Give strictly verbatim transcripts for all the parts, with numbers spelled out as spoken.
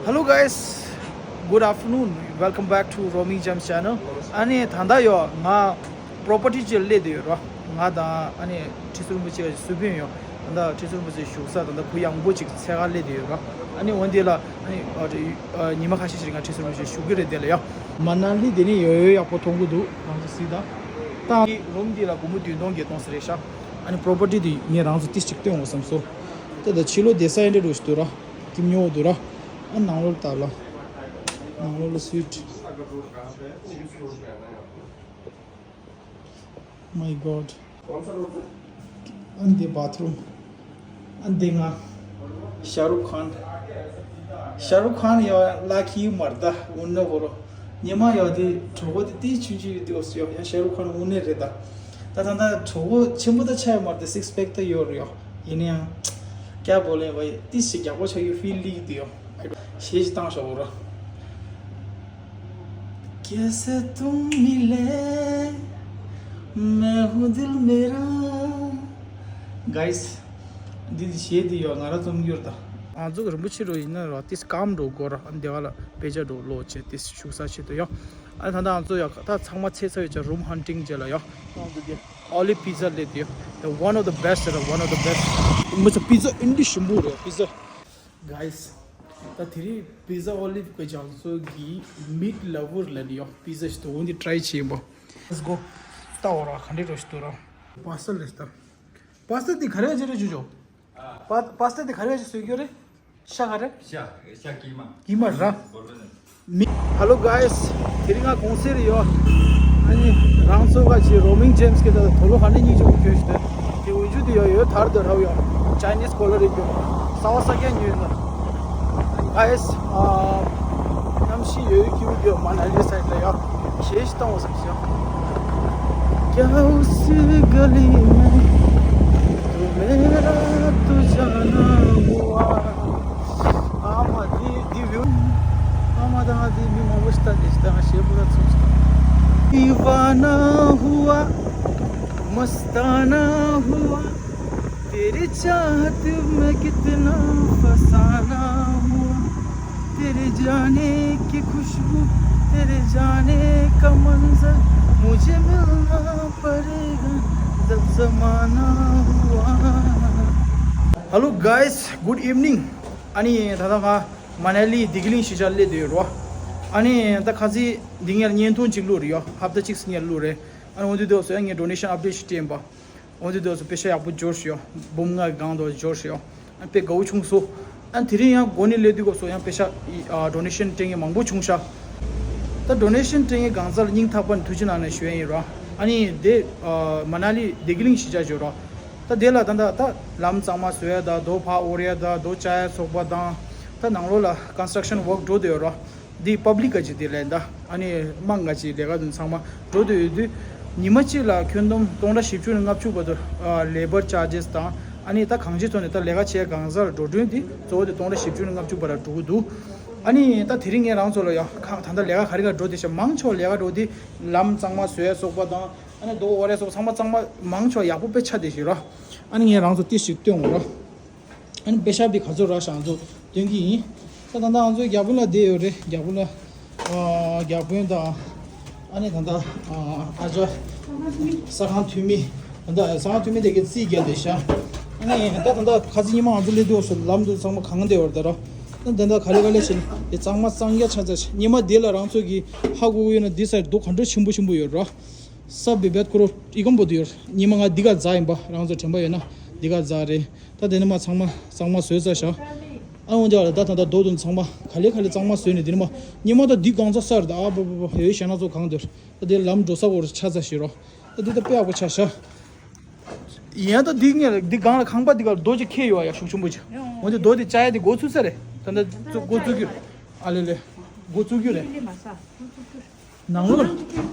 Hello guys, good afternoon, welcome back to Roaming Gems channel. ཨ་ནི་ད་ལྟ་ཡོ་ང་property ཅིག་སླེབས་བསྡད་ཡོད་རོ། ང་དང་ཨ་ནི་ཁྲི་ཟུར་རིན་པོ་ཆེ་ག་སུ་བིན་ཡོ། ད་ལྟ་ཁྲི་ཟུར་རིན་པོ་ཆེ་བཞུགས་ས་ད་ལྟ་བུ་ཡངས་པོ་ཅིག་འཚོལ་ག་སླེབས་བསྡད་ཡོད་རོ། ཨ་ནི་འོན་ཏེ་ལ་ཨ་ནི་ཨ་ཨ་ཉི་མ་ཁ་ཤས་ཤིག་ང་ཁྲི་ཟུར་རིན་པོ་ཆེ་བཞུགས་ཀྱི་རེད་དེ་ལ་ཡོ། མ་ན་ལི་དེ་ནི་ཡོ་ཡོ་ཡག་པོ་མཐོང་གི་འདུག་རང་ཚོ་གཟིགས་དང་། ད་རུམ་འདི་ལ་སྒོར་མོ་བདུན་སྟོང་བརྒྱད་སྟོང་ཟེར་རེད་ཤག་ཨ་ནི་property དེ་ངས་རང་ཚོ་ཏིས་ཅིག་སྟོན་འོང་བསམ་སོང་། ད་ད་ཕྱི་ལོགས་དེ་ས་ཡ་འདྲ་འགྲོ་ཞིག་འདུག་ར། ཀིམ་ཉོ་འདུག་ར། ཨ་ནང་ལོགས་ལྟ་ལ། ནང་ལོགས་ལ་སུའིཊ། My God. ཨ་འདི་བྷ་ཐི་རུམ། ཨ་འདི་ང་། ཤ་རུག་ཁཱན། ཤ་རུག་ཁཱན་ཡོ་ལ་ཁི་མར་ད་འུན་ན་གོ་རོ། ཉི་མ་ཡོ་དེ་གྲོད་ཁོག་དེ་ཏིས་ཆུང་ཆུང་ཡོད་དེ་འོ་སི་ཡོ་ཡ་ཤ་རུག་ཁཱན་འུན་ནེ་རེད་ད། ད་ད་ད་གྲོད་ཁོག་ཆེན་པོ་ད་ཆ་ཡོད་མར་ད་སིགས་པེག་ད་ཡོད་རེད་ཡོ། ཡིན་ན་ཡང་། ཀྱ་བོ་ལེ་བ་ཡི་ཏིས་ཞིག་རྒྱག་པོ་ཆགས་ཡོད་ཕིལ་ལིག་དེ་ཡོ། ཞེས་བཏང་ཤོག་རོ། कैसे तुम मिले मैं हूँ दिल मेरा। Guys, འདི་གཞས་འདི་ཡོད་ང་ར་རྩོམ་རྒྱུར་ད། ང་ཚོ་རིན་པོ་ཆེ་རུ་ཡིན་ན་ར་ཏིས་སྐམ་འགྲོ་དགོས་ར། ཨ་འདི་ག་ལ་དཔེ་ཆ་འགྲོ་ལོ་ཆེ་ཏིས་བཞུགས་ས་ཆེད་དུ་ཡོད། ཨ་ད་ད་ང་ཚོ་ཡོད་ད་ཚང་མ་ཚེ་ཚ་ཡོད་ཆ་རུམ་ཧན་ཊིང་རྗེས་ལ་ཡོད། Olive Pizza ལས་དེ་the one of the best ར། One of the best མི་ཚོ་པི་ཛ་ཨིན་ཌི་ཞིམ་པོ་རེད། པི་ཛ། Guys, ད་དེ་རིང་པི་ཛ་ཨོ་ལིབ་གི་རྒྱང་ཚོ་གི་མིཊ་ལ་ཝར་ལ་ནི་ཡོ་པི་ཛ་ཞིག་ཏུ་འོན་ཏེ་ཊ་རའི་བྱེད་ཡིན་པ། Let's go. ལྟ་འོ་ར་ག་འདྲས་རོ་ཞིག་ཏུ་ར། པ་སྟ་ལས་ལྟ། པ་སྟ་དེ་ག་རེ་བྱེད་རེ་ཇུ་ཇོ། པ་པ་སྟ་དེ་ག་རེ་བྱེད་བཟོས་རྒྱུ་རེད། ཤ་ག་རེ། ཤ་ཤ་ཀི་མ། ཀི་མ་ར། Hello guys, དེ་རིང་ང་གུང་སེང་རེད་ཡོ། ཨ་ནི་རང་ཚོ་ག་ཅི་Roaming Gems གི་ད་དོ་ལོ་ག་འདྲ་སྙིང་རྗེ་པོ་ཁྱོད་ཞིག་ཏུ། དེ་འུ་ཅུ་དེ་ཡོ་ཡོ་ཐར་དུ་ར་ཡོ། Chinese color རེད་ཡོ། ས་བ་ས་ཀྱ་ཉོས་ན། Guys, ཨ་གནམ་གཤིས་ཡོད་ཡོད་ཁྱིའུ་ཡོད་མ་ན་ལི་སའིཌ་ལ་ཡོད་གཞས་ཤིག་བཏང་བ་བསམ་ཤག क्या उस गली में तू मेरा तू जाना हुआ। ཨ་མ་འདི་འདི་བིའུ། ཨ་མ་ད་ང་འདི་མི་མང་པོ་ཞིག་ལྟ་འདི་ཞིག་ད་ང་གཞས་པོ་ར་ཚུགས་ཤག दीवाना हुआ मस्ताना हुआ तेरी चाहत में कितना फसाना हुआ तेरे जाने की खुशबू तेरे जाने का मंजर मुझे मिलना पड़ेगा जब जमाना हुआ। Hello guys, good evening. ཨ་ནི་ད་ལྟ་ང་མ་ན་ལི་བདེ་སྐྱིད་གླིང་གཞིས་ཆགས་སླེབས་བསྡད་ཡོད་རེད་བ། ཨ་ནི་ད་ཁ་སང་འདི་ངས་བརྙན་ཐུང་གཅིག་བླུགས་རེད་ཡོ། ཧབ་ཏ་གཅིག་ཙམ་ངས་བླུགས་རེད། ཨ་ནི་འོ་དེ་དུས་སུ་ཡང་ངས་ཌོ་ནེ་ཤན་ཨབ་ཌེཊ་ཞིག་སྤྲད་ཡིན་པ། འོ་དེ་དུས་སུ་པེ་ཤ་ཡག་པོ་འབྱོར་ཤག་ཡོ། འབུམ་ལྔ་གི་སྒང་དུ་འབྱོར་ཤག་ཡོ། ཨ་དཔེ་དགའ་བོ་བྱུང་སོང་། ཨ་དེ་རིང་ཡང་སྒོ་ནས་སླེབས་དུས་སྐབས་སུ་ཡང་པེ་ཤ་ཨ་ཌོ་ནེ་ཤན་སྤྲད་མཁན་མང་པོ་བྱུང་ཤག་ད་ཌོ་ནེ་ཤན་སྤྲད་མཁན་གང་ཟག་ལ་སྙིང་ཐག་པ་ནས་ཐུགས་རྗེ་གནང་ནས་ཞུ་ཡ་ཡིན་ར། ཨ་ནི་དེ་ཨ་མ་ན་ལི་བདེ་སྐྱིད་གླིང་གཞིས་ཆགས་ཞུ་ར། ད་དེ་ལ་ད་ད་ད་ལམ་གཙང་མ་བཟོ་ཡ་ད་རྡོ་ཕར་དབོར་ཡ་ད་རྡོ་བཅག་ཡ་ཚོགས་པ་དང་། ད་ནང་ལོགས་ལ་ཀོན་སི་ཊྲག་ཤན་ཝརཀ་འགྲོ་བསྡད་ཡོད་ར། འདི་པབ་ལིག་ག་ཅིག་དེ་ལས་ད་ཨ་ནི་དམངས་ག་ཅིག་ལས་ཀ་དེ་ཚང་མ་འགྲོ་བསྡད་ཡོད་དུས། ཉི་མ་གཅིག་ལ་ཁྱོན་བསྡོམས་སྟོང་ཕྲག་བཞི་བཅུ་ནས་ལྔ་བཅུ་བར་དུ་ཨ་ལེ་བར་ཅར་ཇེས་དང་། ཨ་ནི་ད་གང་ཅིའི་ཐོག་ནས་ད་ལས་ཀ་བྱེད་གང་ཟག་ལ་འགྲོ་གྲོན་དེ་གཙོ་བོ་དེ་སྟོང་ཕྲག་བཞི་བཅུ་ནས་ལྔ་བཅུ་བར་ལ་འགྲོ་གི་འདུག་ཨ་ནི་ད་དེ་རིང་ངས་རང་ཚོ་ལ་ཡ་ཁ་ད་ལྟ་ལས་ཀ་ག་རེ་ག་འགྲོ་བསྡད་ཤག་མང་ཆེ་བ་ལས་ཀ་འགྲོ་དེ་ལམ་གཙང་མ་བཟོ་ཡ་ཚོགས་པ་དང་། ཨ་ནི་རྡོ་དབོར་ཡ་ཚོགས་པ་ཚང་མ་ཚང་མ་མང་ཆེ་བ་ཡག་པོ་དཔེ་ཆགས་བསྡད་ཤག་ར། ཨ་ནི་ངས་རང་ཚོ་ཏིས་ཅིག་སྟོན་འོང་ར། ཨ་ནི་པེ་ཤ་བི་ག་ཚོད་རག་ཤག་ང་ཚོ་སྟོན་གྱི་ཡིན། ད་ད་ལྟ་ང་ཚོ་རྒྱ་དཔོན་ལགས་བསྡད་ཡོད་རེད། རྒྱ་དཔོན་ལགས། ཨ་རྒྱ་དཔོན་དང་། ཨ་ནི་ད་ལྟ་ཨ་ཨ་ཅག་ས་ཁང་འཐུས་མི། ད་ལྟ་ས་ཁང་འཐུས་མི་དེ་གའི་རྩིས་རྒྱག་བསྡད་ཤག་ཨ་ནི་ད་ད་ལྟ་ཁ་སང་ཉི་མ་ང་ཚོ་སླེབས་དུས་སུ་ལམ་དུ་ཚང་མ་གངས་བསྡད་ཡོད་རེད་ད་ར། ད་ད་ལྟ་ག་ལེ་ག་ལེ་བྱས་ནས་དེ་གཙང་མ་གཙང་རྐྱང་ཆགས་ཚར་ཤག་ཉི་མ་དེ་ལ་རང་ཚོ་གི་ཧ་གོ་གི་ཡོད་ན་འདི་སར་རྡོ་ག་འདྲ་ཆེན་པོ་ཆེན་པོ་ཡོད་ར། ས་བི་བེད་ཁོ་རོ་ཨི་ཀམ་པོ་དུ་ཡོད། ཉི་མ་ང་འདི་ག་འཛེགས་ཡིན་པ། རང་ཚོ་དྲན་པ་ཡོད་ན་འདི་ག་འཛེགས་རེད། ད་དེ་ནི་མ་ཚང་མ་གཙང་མ་བཟོས་ཚར་ཤག་ཨ་འོན་ཀྱང་ད་ད་ད་རྡོ་དུ་ཚང་མ་ག་ལེ་ག་ལེ་གཙང་མ་བཟོས་ནས་དེ་ནི་མ་ཉི་མ་ད་འདི་གང་ཚ་སར་ད་ཨ་བ་བ་བ་ཡོད་ཤ་ན་ཚོ་གང་དུ་ད་དེ་ལམ་འགྲོ་ས་གོ་རུ་ཆ་ཚ་ཤི་རོ། ད་འདི་ད་དཔེ་ཡག་པོ་ཆ་ཤག་ཡིན་ད་འདི་ངས་འདི་སྒང་ལ་ཁང་པ་འདི་ག་རྡོ་ཅིག་ཁེལ་ཡོད་ཡ་ཤུགས་ཆེན་པོ་ཅིག་འོན་ཏེ་རྡོ་དེ་བཅག་ཡ་དེ་འགོ་ཚུགས་ས་རེད། ད་ད་འགོ་བཙུགས་རྒྱུ་ཨ་ལེ་ལེ་འགོ་བཙུགས་རྒྱུ་རེད། ནང་ལོགས།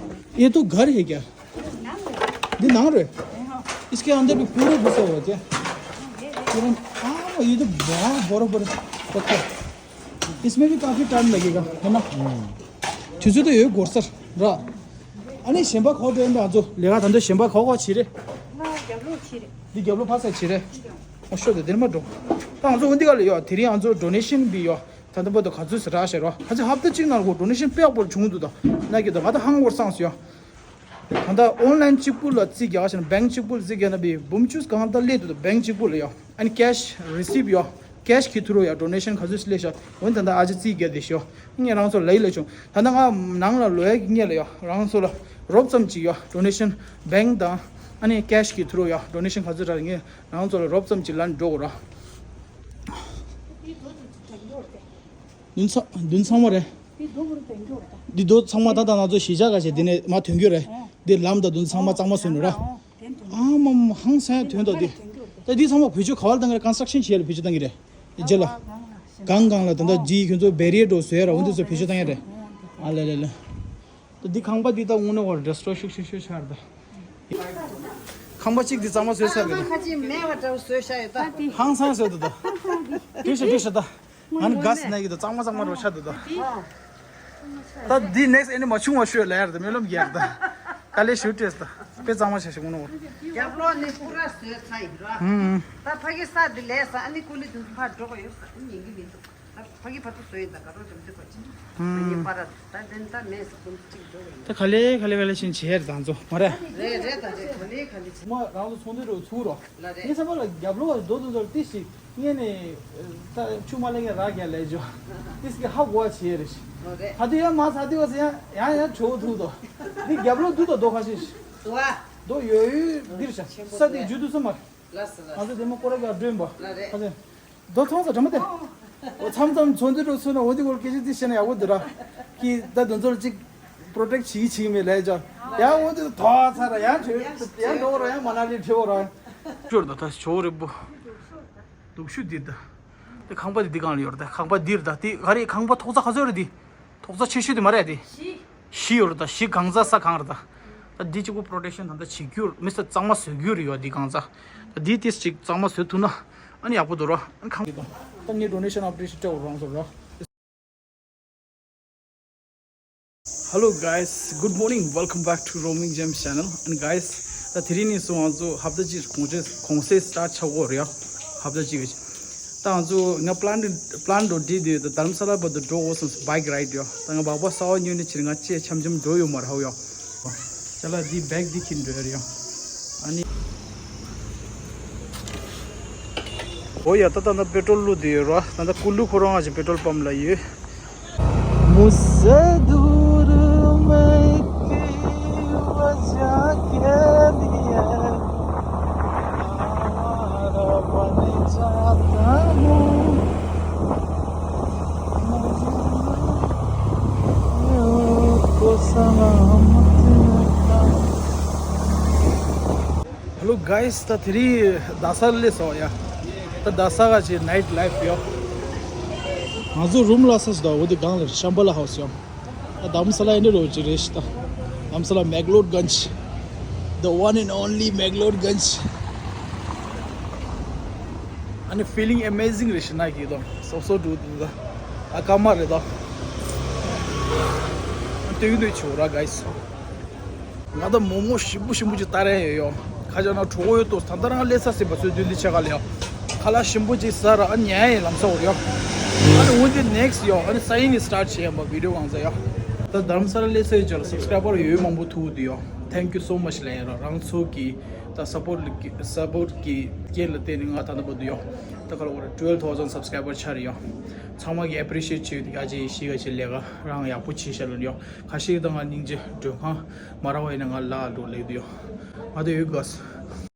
ये तो घर है क्या? འདི་ནང་རེད། इसके अंदर भी पूरा घुसा हुआ क्या? पूरा। हाँ, ये तो बहुत बड़ा बड़ा पत्थर। इसमें भी काफी टाइम लगेगा, है ना? དུས་ཚོད་ད་ཡོད་འགོར་ས་ར། ཨ་ནི་གཞན་པ་ག་པར་འགྲོ་ཡིན་པ། ང་ཚོ་ལས་ཀ་ད་ལྟ་གཞན་པ་ག་པར་བྱེད་རེད། ང་རྒྱབ་ལོགས་བྱེད་རེད། འདི་རྒྱབ་ལོགས་ཕར་ཚུར་བྱེད་རེད། ཨོ་ཤོ་དེ་དེར་མ་འགྲོ། ད་ང་ཚོ་འོ་འདི་ག་ལ་ཡོད། དེ་རིང་ང་ཚོ་ཌོ་ནེ་ཤན་བི་ཡོད། ད་ལྟ་བར་དུ་ག་ཚོད་ཟེར་རག་ཤེས་རོ། ཁ་ཚོད་ཧབ་ཏ་གཅིག་ནང་ལ་ཁོ་ཌོ་ནེ་ཤན་དཔེ་ཡག་པོ་བྱུང་འདུག་ད་ན་གི་ད་ང་ད་ཧང་བོར་སངས་སོ་ཡ། ད་ལྟ་ཨོན་ལན་གཅིག་པུ་ལ་རྩིས་རྒྱག་ཤེས་ན་བེང་གཅིག་པུ་ལ་རྩིས་རྒྱག་ན་བི་འབུམ་བཅུ་གང་ལྟར་སླེབས་འདུག་ད་བེང་གཅིག་པུ་ལ་ཡ། ཨ་ནི་ཀེཤ་རི་སིབ་ཡ། ཀེཤ་གི་ཐུ་རུ་ཡ་ཌོ་ནེ་ཤན་ག་ཚོད་སླེབས་ཤག་འོན་ད་ལྟ་ཨ་ཅག་རྩིས་རྒྱག་བསྡད་ཤོག་ངས་རང་ཚོ་ལ་ཡི་ལ་བྱུང་། ད་ལྟ་ང་ནང་ལ་ལོག་ཡ་གི་ངེད་ལ་ཡ་རང་ཚོ་ལ་རོབ་ཙམ་ཅིག་ཡ་ཌོ་ནེ་ཤན་བེང་དང་ཨ་ནི་ཀེཤ་གི་ཐུ་རུ་ཡ་ཌོ་ནེ་ཤན་ག་ཚོད་རག་ངས་རང་ཚོ་ལ་རོབ་ཙམ་ཅིག་ལན་འགྲོ་དགོས་ར། བདུན་ཚང་བདུན་ཚང་མ་རེད། འདི་རྡོ་ཚང་མ་ད་ལྟ་ང་ཚོ་གཞིས་ཆགས་ག་ཞེས་འདི་ནས་མ་ཐོན་རྒྱུ་རེད། འདི་ལམ་དང་བདུན་ཚང་མ་གཙང་མ་བཟོས་ནོ་ར། ཨ་མ་མ་ཧང་སང་ཐོན་ཐོག་འདི། ད་འདི་ཚང་མ་བེད་སྤྱོད་ག་བར་བཏང་གི་རེད། ཀོན་སི་ཊྲག་ཤན་བྱེད་ཡ་ལ་བེད་སྤྱོད་བཏང་གི་རེད། རྗེས་ལ། གང་གང་ལ་ད་ལྟ་འདི་ཁྱོད་ཚོ་བེ་རི་ཡར་འགྲོ་བཟོས་ཡ་ར་འོ་འདི་ཚོ་བེད་སྤྱོད་བཏང་ཡ་རེད། ཨ་ལེ་ལེ་ལེ། ད་འདི་ཁང་པ་འདི་ད་དངོས་གནས་བར་ཌི་སི་ཊྲོ་ཡི་ཤུགས་ཆེ་ཤོས་ཆགས་རེད་ད། ཁང་པ་གཅིག་འདི་གཙང་མ་བཟོས་ཚར་གི་རེད། ཁ་ཅིག་མེད་པ་འདྲ་བོ་བཟོས་བཞག་ཡོད་ད། ཧང་སང་བཟོས་འདུག་ད། དུས་ཤ་དུས་ཤ་ད། ང་ནི་ག་སི་ན་གི་ད་གཙང་མ་གཙང་མ་རོ་ཆགས་འདུག་ད། ད་འདི་ནེག་སི་ཊི་ཨེ་ནི་མ་བྱུང་བ་ཤོད་ལ་ཡར་ད་སྨོན་ལམ་རྒྱག་ད། དཀའ་ལས་ཞུ་སྤྲད་ད། དཔེ་གཙང་མ་ཆགས་ཤིག་ངོ་ནོ། རྒྱབ་ལོགས་ནི་པུ་ར་བཟོས་ཚར་ཡིན་ར། ཧུམ། ད་ཕ་གི་ས་འདི་ལས་ས་ཨ་ནི་ཀུ་ལི་དུ་ཕར་འགྲོ་གི་ཡོད་ས་ཨ་ནི་ཉན་གི་མི་འདུག་ད་ཕ་གི་བར་དུ་བཟོས་ཡིན་ད་ག་རོ་འཇམ་དུ་བ་ཅི། ཕ་གི་པ་ར་ད་དེ་ད་མེད་ས་ཀུན་གཅིག་འགྲོ་གི་ཡིན། ད་ག་ལེ་ག་ལེ་ག་ལེ་བཞིན་བྱས་རེད་ད་ཚོ་མ་རེད། རེད་རེད་ད་རེད་ག་ལེ་ག་ལེ་བྱས། མ་རང་ཚོ་ཚོང་འདུས་རུ་ཚུར་རོ། ལ་རེད། ངས་བསམ་པ་ལ་རྒྱབ་ལོགས་རྡོ་རྡོ་རྡོ་ཏི་ཞིག་ངས་ནས་ད་ཆུ་མ་ལེན་ངས་རག་རྒྱ་ལས་ཇོ། ཏི་ཞིག་ཧ་གོ་བ་བྱས་རེད། ལ་རེད། ད་དུ་ཡང་མ་ས་དུ་བ་ས་ཡང་ཡང་ཡང་ཇོ་ཐུག་དོ། འདི་རྒྱབ་ལོགས་དུ་དོ་རྡོ་ཁ་ཤས་ཤིག་དུ་བ། རྡོ་ཡོད་ཡོད་འདིར་ཤ་ས་དེ་ཇུ་དུ་ས་མ། ལ་ས་ལ། ང་ཚོ་དེ་མ་ཀོ་ར་ག་སྒྲོན་པ། ལ་རེད། ཁ་ཚན། རྡོ་མཐོང་ས་དྲ་མ་དེ། འོ་མཚམས་མཚམས་ཚོང་འདུས་འགྲོ་ཚུལ་ན་འོ་དེ་སྐོར་སྐད་ཆ་དེ་བཤད་ན་ཡག་པོ་འདུག་ར། ཁྱི་ད་དེ་ཚོར་ཅིག་པྲོ་ཊེག་བྱེད་བྱེད་མེད་ལས་ཅོ། ཡང་འོ་དེ་དོ་ཚ་ར་ཡང་བྲོས་ཡང་འགྲོ་ར་ཡང་མ་ན་ལི་བྲོས་ར། ཅོར་ད་ད་ཞོ་རེ་པོ། སྡུག་ཤུ་འདི་ད། དེ་ཁང་པ་འདི་འདི་གང་ལ་ཡོད་ར་ད་ཁང་པ་འདིར་ད་དེ་ག་རེ་ཁང་པ་ཐོག་ཚ་ག་ཚོད་རེད་དེ། ཐོག་ཚ་ཆེ་ཤོས་དེ་མ་རེད་དེ། བཞི་ཡོད་རེད་ད་བཞི་གང་ཚ་ས་གང་རེད་ད། ད་འདི་གཅིག་པོ་པྲོ་ཊེག་ཤན་ད་ལྟ་བྱེད་རྒྱུ་མི་ས་གཙང་མ་བཟོ་རྒྱུ་རེད་ཡོད་འདི་གང་ཚ། ད་འདི་ཏིས་གཅིག་གཙང་མ་བཟོ་ཐུབ་ན་ཨ་ནི་ཡག་པོ་འདུག་ར་ཨ་ནི་གང་གི་དང་། ད་ངའི་ཌོ་ནེ་ཤན་ཨབ་ཌེ་ཊི་སྤྲད་རོགས་རང་བཟོ་ར། Hello guys, good morning. Welcome back to Roaming Gems channel. And guys, ད་དེ་རིང་ནས་བཟུང་ང་ཚོ་ཧབ་ཏ་གཅིག་གོང་ཚད་གོང་ཚད་སི་ཊར་ཊི་ཆགས་ཀྱི་ཡོད་རེད་ཡ། ཧབ་ཏ་གཅིག་གི། ད་ང་ཚོ་ང་པི་ལན་པི་ལན་འགྲོ་བསྒྲིགས་དུས་ད་དྷ་རམ་ས་ལ་བར་དུ་འགྲོ་དགོས་སོང་བྷའིཀ་རའིཌ་ཡོད། ད་ང་སྦག་སྦག་གསར་པ་ཉོས་ནས་ཕྱིར་ང་ཅེས་འཆམ་འཆམ་འགྲོ་ཡོད་མ་རེད་ཧ་ཡོད། ཅ་ལག་འདི་བེག་འདི་འཁྱེར་འགྲོ་ཡ་རེད་ཡ། ཨ་ནི། འོ་ཡ་ད་ད་ད་པེ་ཊྲོལ་བླུགས་དུས་ཡོད་ར། ད་ད་ཀུ་ལུ་ཁོ་རང་ང་ཅིག་པེ་ཊྲོལ་པམ་ལ་ཡོད། मुझसे दूर मैं तेरी वजह के लिए आवारा बन जाता हूँ। को सलामत रखा। Hello guys, ད་དེ་རིང་རྡ་སར་སླེབས་སོང་ཡ། ད་རྡ་ས་ག་ཅིག་ནའིཊ་ལའིཕ་ཡོད། ང་ཚོ་རུམ་ལ་སོང་ད་འོ་དེ་སྒང་ལ་ཤམ་བྷ་ལ་ཧའུ་སི་ཡོད། ད་དྷ་རམ་ས་ལ་ཨེ་འདྲ་རོ་ཅིག་རེད་ཤི་ད། དྷ་རམ་ས་ལ་མེག་ལོཌ་གན་ཇི། The one and only Megalodganj. ཨ་ནི་ཕི་ལིང་ཨེ་མེ་ཟིང་རེད་ཤི་ན་གི་དོ། སོ་སོ་འགྲོ་དུས་ད། ཨ་ཀ་མ་རེད་དོ། སྟོན་གི་འདུག་ཆོག་ར་གའི་སི། ང་ད་མོག་མོག་ཞིམ་པོ་ཞིམ་པོ་ཅིག་ལྟ་རན་ཡོད་ཡོ། ཁ་ཅག་ན་གྲོགས་ཡོད་དོ་ད་ལྟ་རང་སླེབས་ས་སྲིད་པ་ཚོའི་མདུན་དུ་ཆེ་ག་ལ་ཡོ། ཁ་ལག་ཞིམ་པོ་ཅིག་ཟ་ར་ཨ་ཉལ་ཡིན་ལམ་སང་འོར་ཡོ། ཨ་ནི་འོན་ཏེ་ནེག་སི་ཡོ་ཨ་ནི་ས་ཡིན་ནི་སི་ཊར་ཊི་བྱེད་ཡ་མ་བི་ཌིའོ་གང་ཟ་ཡོ། ད་དྷ་རམ་ས་ལ་སླེབས་ས་ཡོད་ཅག་ལ་སབ་སི་ཀ་རའི་བར་ཡོད་མང་པོ་ཐུག་འདུག་ཡོ། Thank you so much ལབ་ཡ་ར་རང་ཚོ་གི་ད་སཔོར་ཊི་སཔོར་ཊི་གི་རྐྱེན་ལ་བརྟེན་ནས་ང་ད་ལྟ་བར་དུ་ཡོ། ད་ག་ལ་བར་ཊུ་ཝེལ་བྷ་ཐའུ་ཟན་སབ་སི་ཀ་རའི་བར་ཆགས་རེད་ཡོ། ཚང་མ་གི་ཨེ་པི་རི་ཤི་ཨེཊ་བྱེད་ཡོད་ཡ་ཅེ་ཤི་ག་ཅེ་ལས་ཀ་རང་ཡག་པོ་བྱེད་ཤ་ལ་ཡོ། ཁ་ཤས་ད་ང་སྙིང་རྗེ་མགྲོན་ཁང་མ་ར་བ་ཡིན་ན་ང་ལ་འགྲོ་ལེགས་འདུག་ཡོ། ང་ད་ཡོད་ག་སི།